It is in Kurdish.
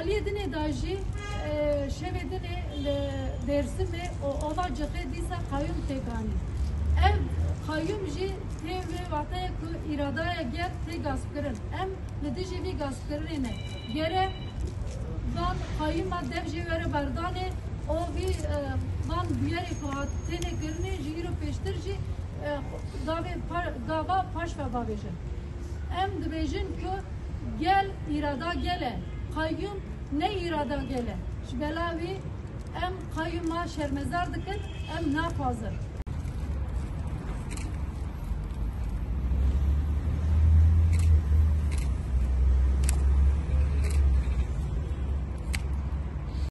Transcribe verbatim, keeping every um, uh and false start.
Lê dinê de jî, e, şevê dinê li Dêrsimê û ova Cixê dîsa qayûm têk anî. Ev qayûm jî tê wê wateyê ku îradaya gel tê gaspkirin. Em li dijî vî gaspkirinê ne. Gere van qayûma dev jê were berdanê û vî, e, van bûyerê ku hat têne kirinê ji îro pêştir jî, e, gavê pa-, gava paş ve bavêjin. Em dibêjin ku gel îrada gel e, qayûm ne îrada gel e. Ji bela wî em qayûma şermezar dikin, em naxwazin.